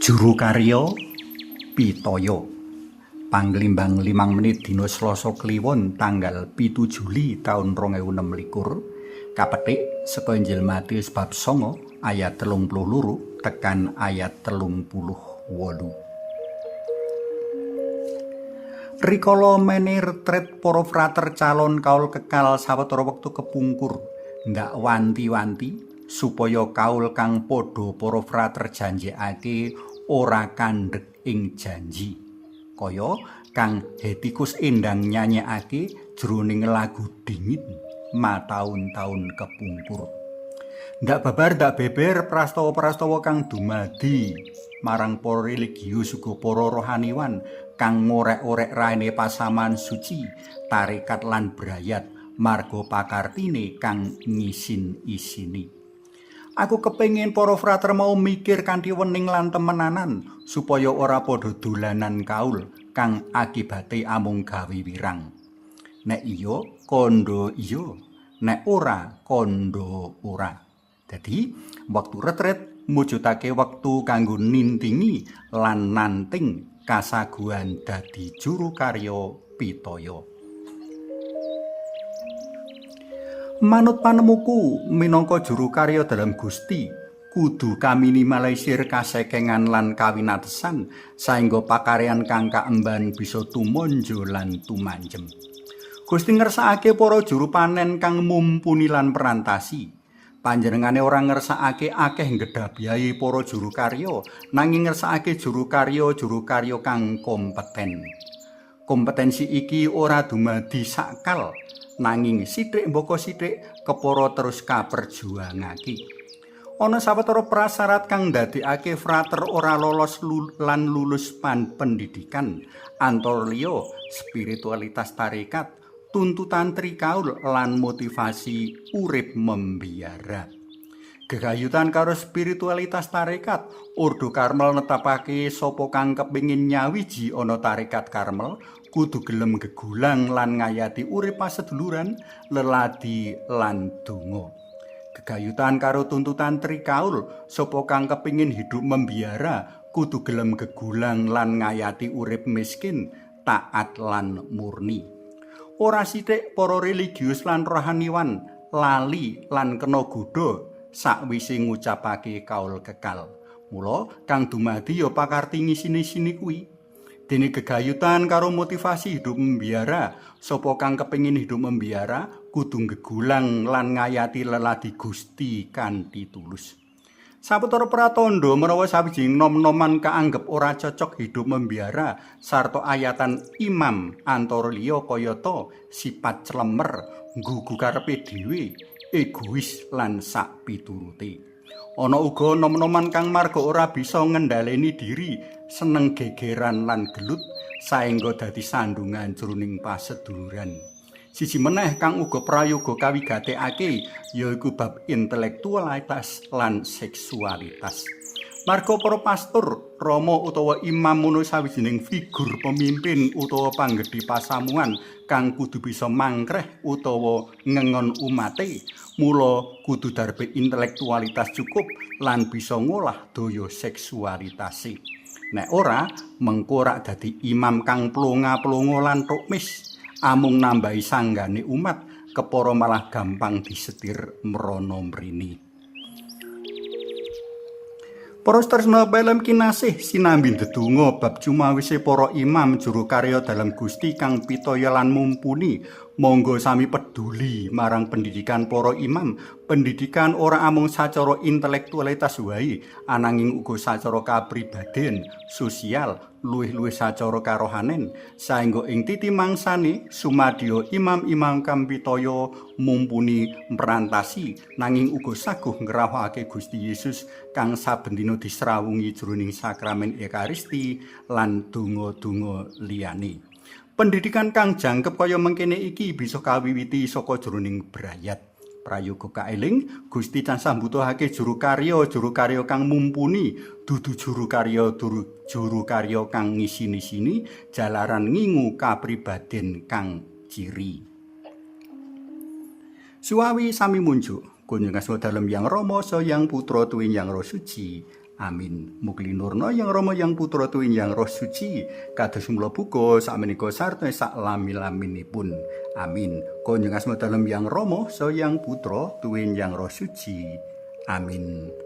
Juru karya Pitaya. Panglimbang 5 menit dina Selasa Kliwon tanggal 7 Juli taun 2026 kapetik saka Injil Matius bab 9 ayat 32 tekan ayat 38. Rikala mene retret para frater calon kaul kekal sawetara wektu kepungkur ndak wanti-wanti supaya kaul kang padha para frater janjekake ora kandhek ing janji kaya kang Hetikus endang nyanyekake jroning lagu dingin mataun-taun kepungkur. Ndak babar ndak beber prastawa-prastawa kang dumadi marang para religius uga para rohaniwan kang ngorek-orek raine pasaman suci, tarekat lan brayat marga pakartine kang ngisin-isini. Aku kepengin para frater mau mikir kanthi wening lan temenanan supaya ora padha dolanan kaul kang akibate amung gawe wirang. Nek iya kandha iya, nek ora kandha ora. Dadi wektu retret mujudake wektu kanggo nintingi lan nanting kasaguhan dadi juru karya pitaya. Manut panemuku minangka juru karya dalam Gusti kudu kaminimalisir kasekengan lan kawinatesan saengga pakaryan kang kaemban bisa tumonjo lan tumanjem. Gusti ngersakake para juru panen kang mumpuni lan perantasi. Panjenengane ora ngersakake akeh ngedhabiahi para juru karya, nanging ngersakake juru karya kang kompeten. Kompetensi iki ora dumadi sakal, nanging sithik mbaka sithik kepara terus kaperjuangake. Ana sawetara prasyarat kang ndadekake frater ora lolos lan lulus pendidikan, antara liya spiritualitas tarekat, tuntutan trikaul lan motivasi urip membiara. Gegayutan karo spiritualitas tarekat, Ordo Karmel netepake sapa kang kepingin nyawiji ana tarekat Karmel kudu gelem gegulang lan ngayati urip paseduluran, leladi lan donga. Gegayutan karo tuntutan trikaul, sapa kang kepingin hidup membiara kudu gelem gegulang lan ngayati urip miskin, taat lan murni. Ora sithik para religius lan rohaniwan lali lan kena godha sakwise ngucapake kaul kekal. Mula kang dumadi ya pakarti ngisini-sini kuwi. Dene gegayutan karo motivasi hidup membiara, sapa kang kepengin hidup membiara kudu gegulang lan ngayati leladi Gusti kanthi tulus. Sawetara pratandha menawa sawijining nom-noman kaanggep ora cocok hidup membiara sarta ayatan imam antara liya kayata sifat clemer, nggugu karepe dhewe, egois lan sak piturute. Ana uga nom-noman kang marga ora bisa ngendhaleni diri, seneng gegeran lan gelut saengga dadi sandungan jroning paseduluran. Siji meneh kang uga prayoga kawigatekake yaiku bab intelektualitas lan seksualitas. Marga para pastor, rama utawa imam mono sawijining figur pemimpin utawa panggedhe pasamuan kang kudu bisa mangkreh utawa ngengon umate, mula kudu darbe intelektualitas cukup lan bisa ngolah daya seksualitase. Nek ora, mengko rak dadi imam kang plonga-plongo lan tukmis, amung nambahi sanggane umat, kepara malah gampang disetir mrana mrene. Para tresna pelem kinasih sinambi ndedonga bab cumawise para imam juru karya dalam Gusti kang pitaya lan mumpuni. Monggo sami peduli marang pendidikan para imam. Pendidikan ora amung sacara intelektualitas wae, ananging uga sacara kapribaden, sosial, luwih-luwih sacara karohanen, saengga ing titi mangsane sumadyo imam-imam kang pitaya mumpuni mrantasi nanging uga saguh ngrawuhake Gusti Yesus kang saben dina disrawungi jroning sakramen Ekaristi lan donga-donga liyane. Pendidikan kang jangkep kaya mengkene iki bisa kawiwiti saka jroning brayat. Prayoga kaeling, Gusti tansah mbutuhake juru karya kang mumpuni, dudu juru karya kang ngisini-sini jalaran ngingu kapribaden kang ciri. Suwawi sami munjuk, kunjung asma dalem Yang Rama, Sang Yang Putra tuwin Yang Roh Suci. Amin. Mugi nurna yang Rama yang Putra tuwin yang Roh Suci kados mula buka sakmenika sarta sak lami-laminipun. Amin. Konjeng asma dalem yang Rama, so yang Putra tuwin yang Roh Suci. Amin.